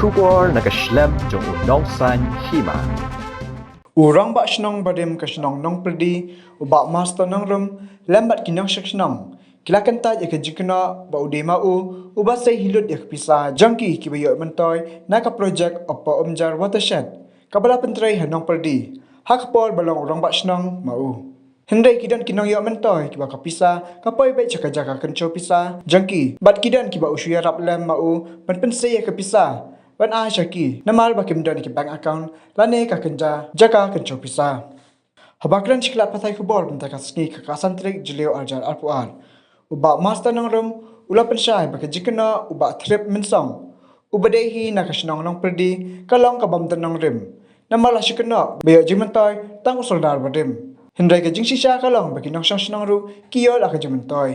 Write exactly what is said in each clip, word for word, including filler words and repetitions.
Khubor na ka shlem jong u Nongsaiñ Hima. U Rangbah Shnong barim ka shnong Nongpyrdi, u Bah Master Nongrum, lem bad ki nongshong shnong ki la kyntait ïa ka jingkynnoh ba u dei ma u uba sei hi lut ïa ka pisa jong ki kiba ïoh myntoi na ka projek Upper Umjar Watershed kaba la pyntrei ha Nongpyrdi ha ka por ba long u Rangbah Shnong ma u. Hynrei ki don ki nongïoh myntoi kiba ka pisa ka poi beit sha ka jaka kynshew pisa jong ki, bad ki don kiba u shu ïarap lem ma u ban pynsei ïa ka pisa ban ai sha ki namar ba kim don ki bank account lane ka kynja jaka kynshew pisa. Haba kren sha ki lad pathai khubor mynta ka sngi ka khatsan tarik Jylliew arhajar arphew ar, u Bah Master Nongrum u la pynshai ba ka jingkynnoh u Bah Thrip Mynsong uba dei hi na ka shnong Nongpyrdi ka long ka bym don nongrim, namar la shu kynnoh ba ïoh jingmyntoi tang u sordar barim. Hynrei ka jingshisha ka long ba ki nongshong shnong ruh ki ïoh la ka jingmyntoi.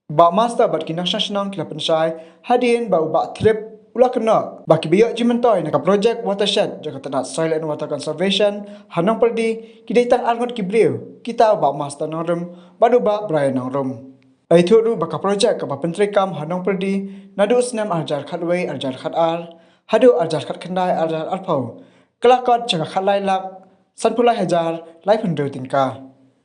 Bah Master bad ki nongshong shnong ki la pynshai hadien ba u Bah Thrip u la kynnoh ba kiba ïoh jingmyntoi na ka projek watershed jong ka tnat Soil and Water Conservation ha Nongpyrdi ki dei tang arngut ki briew, kita u Bah Master Nongrum bad u Bah Brian Nongrum. La ïathuh ruh ba ka projek kaba pyntreikam ha Nongpyrdi naduh u snem arhajar khatwei arhajar khatar haduh arhajar khatkhyndai arhajar arphew ka la kot sha ka khatlai lak sanphew lai hajar laiphew hynriew tyngka.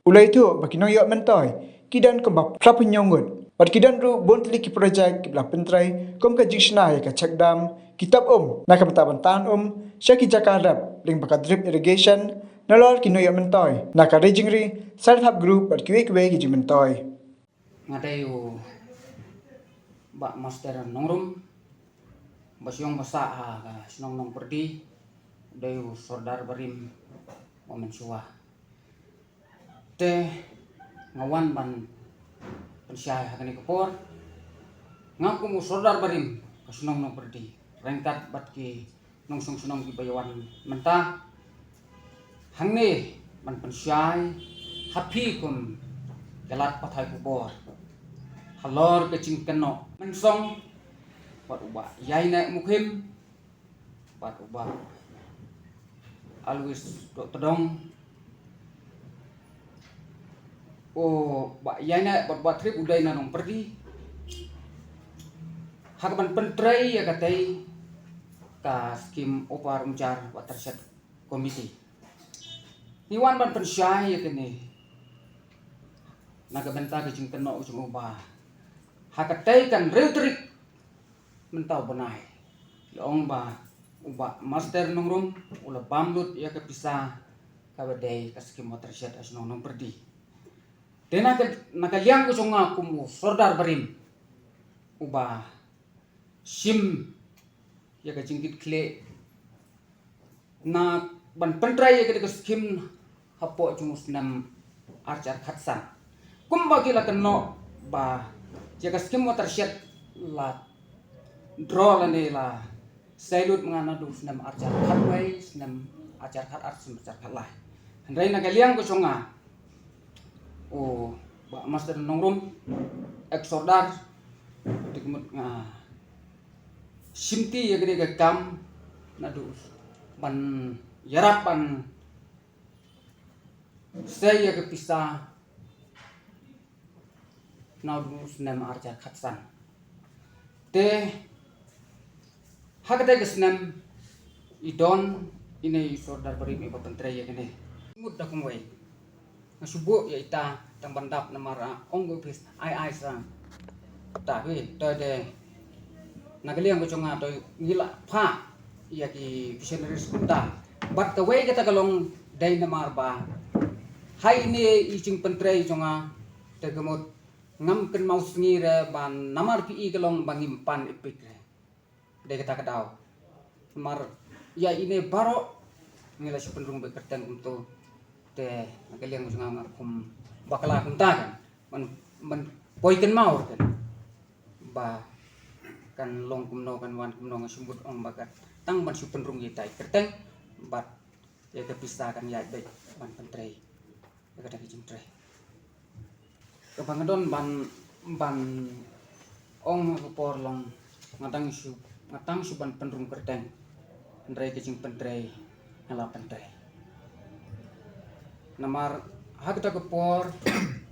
U la ïathuh ba ki nongïoh myntoi ki don kumba phraphew hynñiew ngut bad ki don ruh bun tylli ki projek kiba la pyntrei kum ka jingshna ïa ka check dam, ki top um na ka bynta ban tan um sha ki jaka rep lyngba ka drip irrigation, nalor ki nongïoh myntoi na ka Ri Jingri Self Help Group bad kiwei kiwei ki jingmyntoi. Nga dei u Bah Master Nongrum, ba shong ba sah ha ka shnong Nongpyrdi, u dei u sordar barim ba mynshuwa. Te nga wan ban pynshai ha kane ka por, nga kum u sordar barim ka shnong Nongpyrdi, ryngkat bad ki nongshong shnong kiba ïa wan mynta hangne ban pynshai ha phi kum ki lad pathai khubor halor ka jingkynnoh mynsong bad u Bah Ïaineh Mukhim bad u Bah Alois Dohtdong. U Bah Ïaineh bad u Bah Thrip u dei na Nongpyrdi. Ha kaban pyntrei ïa katei ka skim Upper Umjar Watershed Committee. Ngi wan ban pynshai ïa kane na ka bynta ka jingkynnoh jong u ba ha katei ka hynriew tarik mynta u bnai, la ong ba u Bah Master Nongrum u la bam lut ïa ka pisa kaba dei ka skim watershed ha shnong Nongpyrdi. Te na ka, na ka liang ka jong nga kum u sordar barim uba shim ïa ka jingkitkhlieh na ban pyntrei ïa ka skim hapoh jong u snem arhajar khatsan. Kumba ki la kynnoh ba ïa ka skim watershed la draw lane la sei lut ma nga naduh u snem arhajar khatwei, snem arhajar khatar, snem arhajar khatlai. Hynrei na ka liang ka jong nga, u Bah Master Nongrum, ex sordar, te ka mut nga shimti ïa kane ka kam naduh ban ïarap ban sei ïa ka pisa naduh u snem arhajar khatsan. Te ha katei ka snem i don ine i sordar barim iba pyntrei ïa kane. Mut da kumwei. Nga shu buh ïa ita tang ban dap namar, ah, ong ka office ai ai sa. Ta hi, to de. Na ka liang ka jong nga to ngi la phah ïa ki visionaries kumta. Bad kawei kata ka long dei namar ba ha ine i jingpyntrei jong nga, te ka mut ngam kynmaw sngi re ba namar phi i ka long ba ngim pan ïa phi re. Dei kata ka daw. Namar ïa ine baroh ngi la shu pynrung bad kyrteng kumto. Te na ka liang jong nga kum bakla kumta kan. Man, man poi kynmaw kan. Ba kan long kumno, kan wan kumno, nga shu mut ong ba kan tang ban shu pynrung ïa ita i kyrteng bad ïa ka pisa kan ïaid beit ban pyntrei ïa kata ka jingtrei. Kaba nga don ban, ban ong ha ka por long nga tang shu, nga tang shu ban pynrung kyrteng. Hynrei ka jingpyntrei nga la pyntrei. Namar ha kata ka por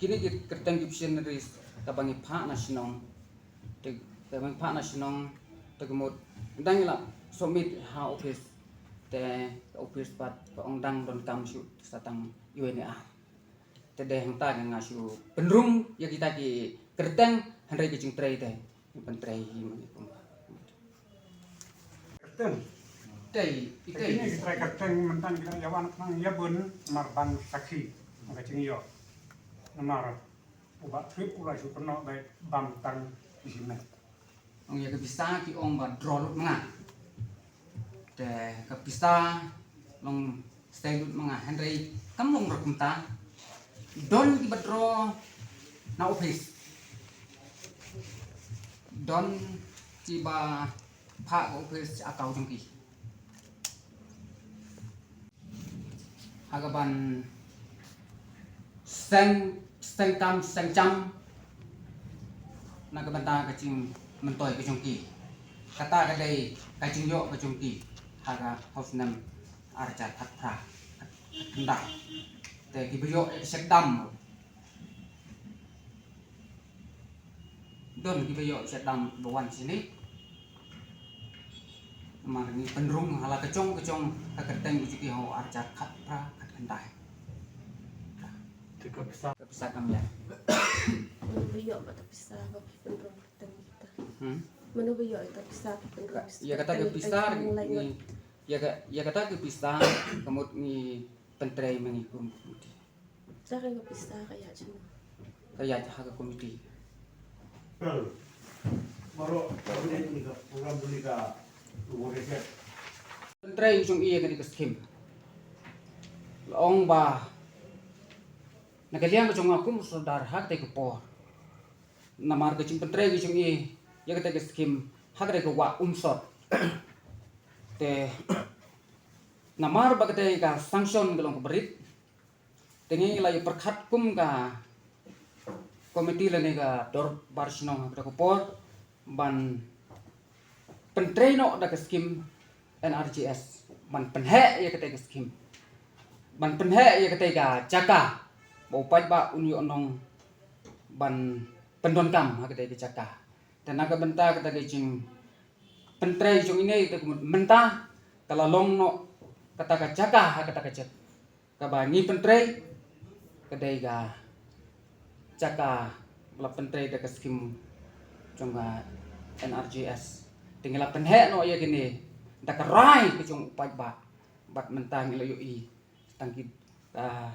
kine ki kyrteng ki visionaries kaba ngi phah na shnong, te kaba ngi phah na shnong, te ka mut Dang ïa la submit ha office. Te ka office pat ka ong dang donkam shuh sa tang iwei ne ar. Te dei hangta nga shu pynrung ïa kita ki kyrteng, hynrei ki jingtrei te pyntrei hi ma ngi kumba. Kyrteng. Tei, i tei. Kine ki trei kyrteng mynta ki la ïa wan khnang ïa bun namar ban sakhi. Ka jingïoh. Namar u Bah Trip u la shu kynnoh ba bam tang ki shimet. Ong ïa ka pisa ki ong ba draw lut ma nga. Te ka pisa long stay lut ma nga, hynrei kam long ruh kumta. Don kiba draw na office. Don kiba phah ka office account jong ki. Ha kaban seng, seng kam, seng jam na ka bynta ka jingmyntoi ka jong ki. Kata ka dei ka jingïoh ka jong ki ha ka hopsnem ar hajar khatphra, khatkhyndai. Te kiba ïoh ïa ka shet dam. Don kiba ïoh shet dam ba wan shane. Namar ngi pynrung ha la ka jong ka jong ka kyrteng ka jong ki ha u ar hajar khatphra, khatkhyndai. Te ka pisa, ka pisa kam ïa. Mano ba ïoh ba ta pisa ba phi pynrung kyrteng kita? Hmm? Mano ba ïoh ta pisa phi pynrung? Ïa kata ka pisa ngi, ïa ka, ïa kata ka pisa ka mut ngi pyntrei ma ngi kum, kum. Ka ïaid ha ka pisa ka ïaid shano? Ka ïaid ha ka komiti. Baroh ka bynta ka program bynta ka. Pyntrei jong i ïa kane ka skim. La ong ba na ka liang ka jong nga kum u sordar ha katei ka por. Namar ka jingpyntrei ka jong i ïa katei ka skim ha katei ka wah Umsot. Te namar ba katei ka sanction ka long kaba rit. Te ngi la ïa pyrkhat kum ka komiti lane ka dorbar shnong ha kata ka por ban pyntrei noh da ka skim N R G S, ban pynheh ïa katei ka skim, ban pynheh ïa katei ka jaka ba u paidbah un ïoh nong ban pyndonkam ha katei ka jaka. Te na ka bynta kata ka jingpyntrei jong ine te kumut mynta ka la long noh kata ka jaka ha kata ka jaka. Kaba ngi pyntrei ka dei ka jaka ba la pyntrei da ka skim jong ka N R G S. Te ngi la pynheh noh ïa kine da ka rai ka jong u paidbah bad mynta ngi la ïohi tang ki, ah,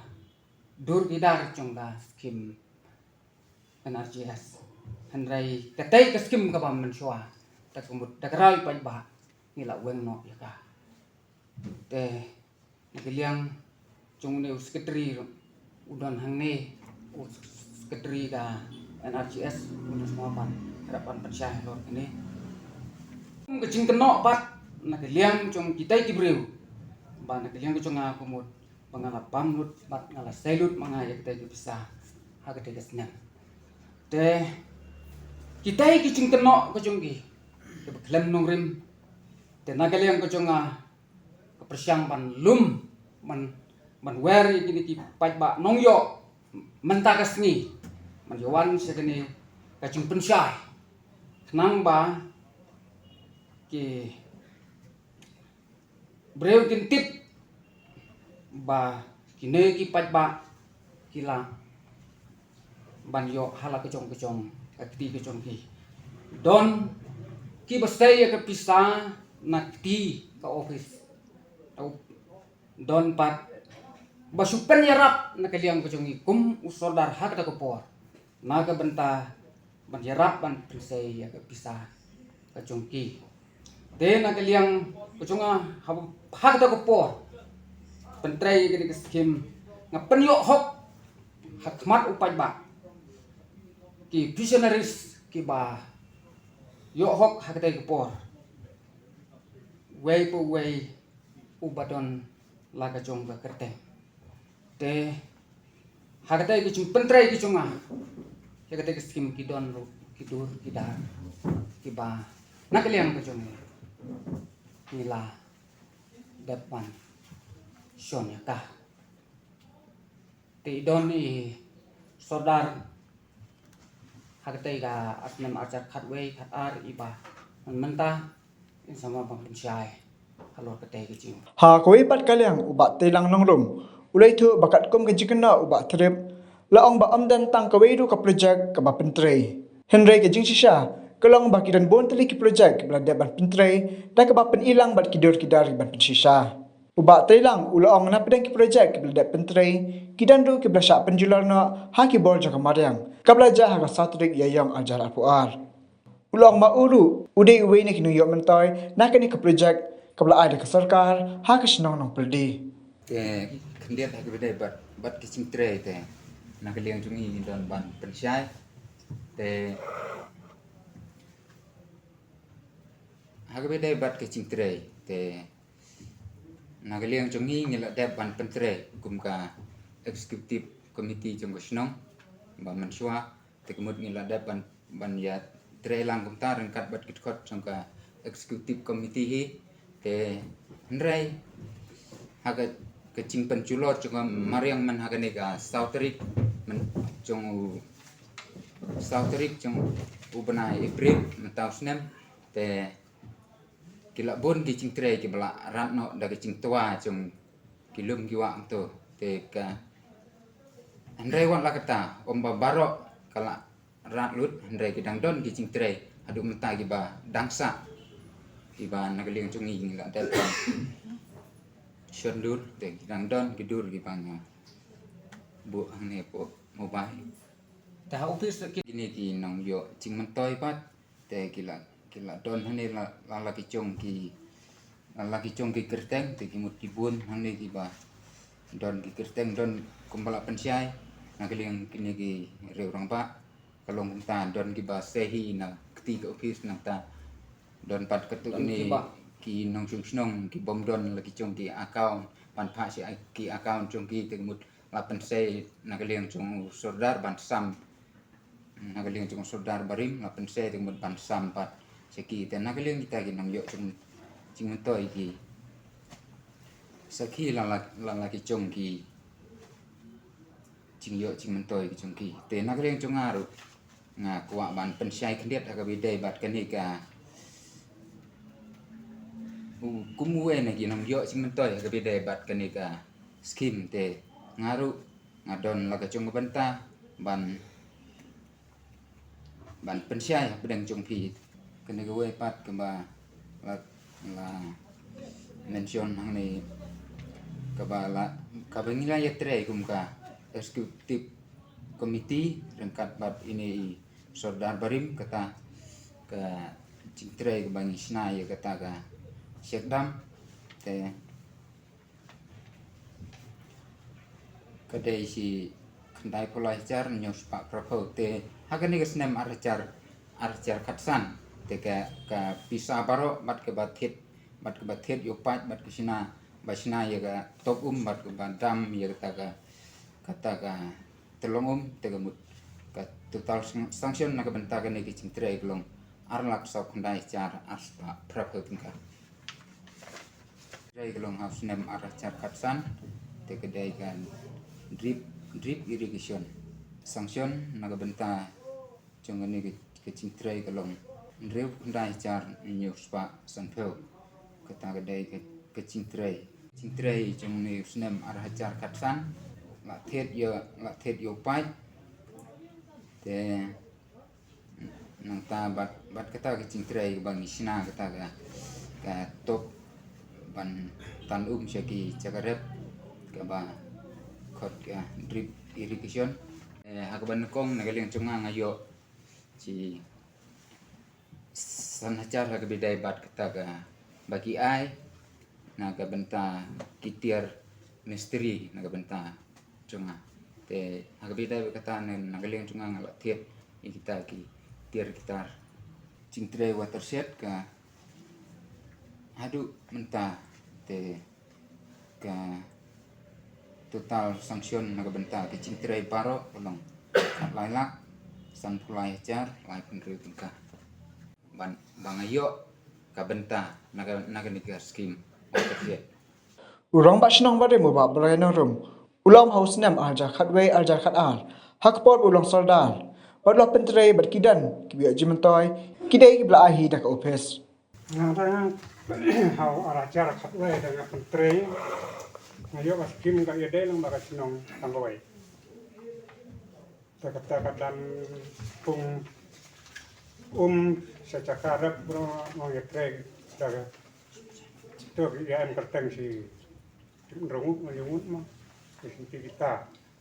dur ki dar jong ka skim N R G S. Hynrei katei ka skim kaba mynshuwa da ka mut da ka rai u paidbah ngi la weng noh ïa ka. Te na ka liang jong une u sekretari ruh u don hangne, u sekretari ka N R G S u don sngewbha ban rap ban pynshai halor kane. Ka jingkynnoh pat na ka liang jong kitai ki briew ba na ka liang ka jong nga ka mut ba nga la bam lut bad nga la sei lut ma nga ïa katei ka pisa ha katei ka snem. Te kitai ki jingkynnoh ka jong ki kiba khlem nongrim. Te na ka liang ka jong nga ka pyrshang ban lum, ban, ban wer ïa kine ki paidbah nongïoh mynta ka sngi ban ïa wan sha kane ka jingpynshai khnang ba ki briew kin tip ba kine ki paidbah ki lah ban ïoh ha la ka jong ka jong ka kti ka jong ki. Don kiba sei ïa ka pisa na kti ka office. Don pat ba shu pynïarap na ka liang ka jong i kum u sordar ha kata ka por na ka bynta ban ïarap ban pynsei ïa ka pisa ka jong ki. Te na ka liang ka jong nga ha, ha kata ka por pyntrei ïa kane ka skim nga pynïoh hok ha khmat u paidbah ki pensionaries kiba ïoh hok ha kata ka por. Wei pa wei uba don la ka jong ka kyrteng. Te ha katei ka jingpyntrei ka jong nga ïa katei ka skim ki don ruh ki dur ki dar kiba na ka liang ka jong ngi ngi la dep ban shon ïa ka. Te i don i sordar ha katei ka snem ar hajar khatwei khatar iba mynta Sama ban pynshai halor katei ka jing. Ha kawei pat ka liang u Bah Treilang Nongrum u la ïathuh ba katkum ka jingkynnoh u Bah Thrip, la ong ba ym don tang kawei ruh ka projek kaba pyntrei. Hynrei ka jingshisha ka long ba ki don bun tylli ki projek kiba la dep ban pyntrei da kaba pynilang bad ki dur ki dar kiban pynshisha. U Bah Treilang u la ong napdeng ki projek kiba la dep pyntrei, ki don ruh kiba la shah pynjulor noh ha ki bor jong ka mariang kaba la jia ha ka saw tarik Ïaïong arhajar arphew ar. U la ong ba u ruh u dei uwei na ki nongïoh myntoi na kane ka projek kaba la ai da ka sorkar ha ka shnong Nongpyrdi. Te khyndiat ha kaba ïadei bad, bad ki jingtrei te na ka liang jong ngi ngi don ban pynshai. Te ha kaba ïadei bad ki jingtrei te na ka liang jong ngi ngi la dep ban pyntrei kum ka executive committee jong ka shnong ba mynshuwa. Te ka mut ngi la dep ban, ban ïatrei lang kumta ryngkat bad ki dkhot jong ka executive committee hi. Te hynrei ha ka, ka jingpynjulor jong ka mariang man ha kane ka saw tarik man jong u saw tarik jong u bnai April mynta u snem. Te ki la bun ki jingtrei kiba la rat noh da ki jingtwa jong ki lum ki wah to. Te ka hynrei wat la kata ym ba baroh ka la rat lut, hynrei ki dang don ki jingtrei haduh mynta kiba dang sah, kiba na ka liang jong ngi ngi la dep ban shon dur. Te ki dang don ki dur kiba nga buh hangne hapoh mobile. Te ha office kine ki nongïoh jingmyntoi pat te ki la, ki la don hangne la, la, la ki jong ki, la, la ki jong ki kyrteng. Te ki mut ki bun hangne kiba don ki kyrteng, don kumba la pynshai na ka liang kine ki riew rangbah. Ka long kumta, don kiba sei hi na kti ka office, nangta don pat katto katne ki nongshong shnong ki bym don la ki jong ki account, ban phah sha ki account jong ki. Te ka mut la pynsei na ka liang jong u sordar ban sam na ka liang jong u sordar barim, la pynsei te ka mut ban sam pat sha ki. Te na ka liang kita ki nongïoh jingmyntoi ki sakhi la, la, la, la ki jong ki jingïoh jingmyntoi ki jong ki. Te na ka liang jong nga ruh nga kwah ban pynshai khyndiat ha kaba ïadei bad kane ka, u, kum uwei na ki nongïoh jingmyntoi ha kaba ïadei bad kane ka skim. Te nga ruh nga don la ka jong ka bynta ban, ban pynshai hapdeng jong phi. Kane kawei pat kaba la, la mention hangne kaba la, kaba ngi la ïatrei kum ka executive committee ryngkat bad ine i sordar barim, kata ka jingtrei kaba ngi shna ïa kata ka shek dam. Te ka dei shi khyndai phew lai hajar hynñiew spah phraphew. Te ha kane ka snem ar hajar, ar hajar khatsan te ka, ka pisa baroh bad kaba thied, bad kaba thied ïa u paip bad ka shna, ba shna ïa ka top um bad kaba dam ïa kata ka, kata ka tyllong um, te ka mut ka total sanction na ka bynta kane ka jingtrei ka long ar lak saw khyndai hajar ar spah phraphew tyngka. Trei ka long ha u snem ar hajar khatsan, te ka dei ka drip, drip irrigation. Sanction na ka bynta jong kane ka, ka jingtrei ka long hynriew khyndai hajar hynñiew spah sanphew. Kata ka dei ka, ka jingtrei. Jingtrei jong une u snem ar hajar khatsan, la thied ïa, la thied ïa u paip. Te nangta bad, bad kata ka jingtrei kaba ngi shna kata ka, ka top ban tan um sha ki jaka rep kaba khot ka drip irrigation. Eh, ha kaba nyngkong na ka liang jong nga nga ïoh shi san hajar ha kaba ïadei bad kata kaba ki ai na ka bynta ki tiar mistri na ka bynta jong nga. Te ha kaba ïadei bad kata na, na ka liang jong nga nga la thied ïa kita ki tiar ki tar jingtrei watershed ka haduh mynta. Te ka total sanction na ka bynta ka jingtrei baroh ka long khatlai lak sanphew lai hajar laiphew hynriew tyngka. Ban, ba nga ïoh ka bynta na ka, na kane ka skim watershed. U Rangbah Shnong barim u Bah Blai Nongrum u la ong ha u snem ar hajar khatwei ar hajar khatar ha ka por ba u long sordar bad u la pyntrei bad ki don kiba ïoh jingmyntoi ki dei kiba la ai hi da ka ophis. Nga dang ha u ar hajar khatwei dang nga pyntrei. Nga ïoh ka skim ka ïadei lang bad ka shnong tang kawei. Te kata ka dang pung um sa jaka rep bro, nga ïatrei da ka. To ki ïa em kyrteng shi rngut ma ïa ngut ma. Ki kita.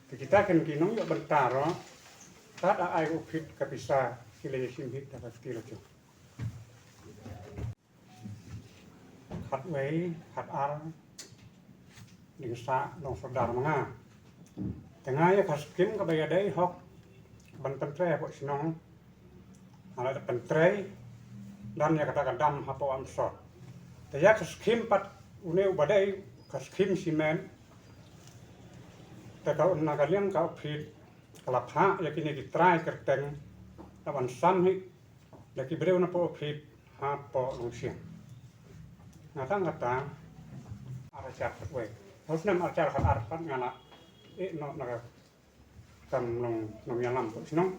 Ki kita kin ki nongïoh bynta ro. Tad ai u phit ka pisa ki la ïa shim hi da ka kti la jong. Khatwei, khatar, Dingsah, Nongsordar ma nga. Te nga ïa ka skim kaba ïadei hok ban pyntrei hapoh shnong. Nga la dep pyntrei, dang ïa kata ka dam hapoh Umsot. Te ïa ka skim pat une uba dei ka skim cement. Te ka un na ka liang ka u phit ka la phah ïa kine ki trai kyrteng. La ban sam hi da ki briew napoh u phit hapoh Longsiang. Nga tang kata ar hajar khatwei. Ha u snem ar hajar khatar pat nga la ïeh noh na ka kam nong nongïalam hapoh shnong.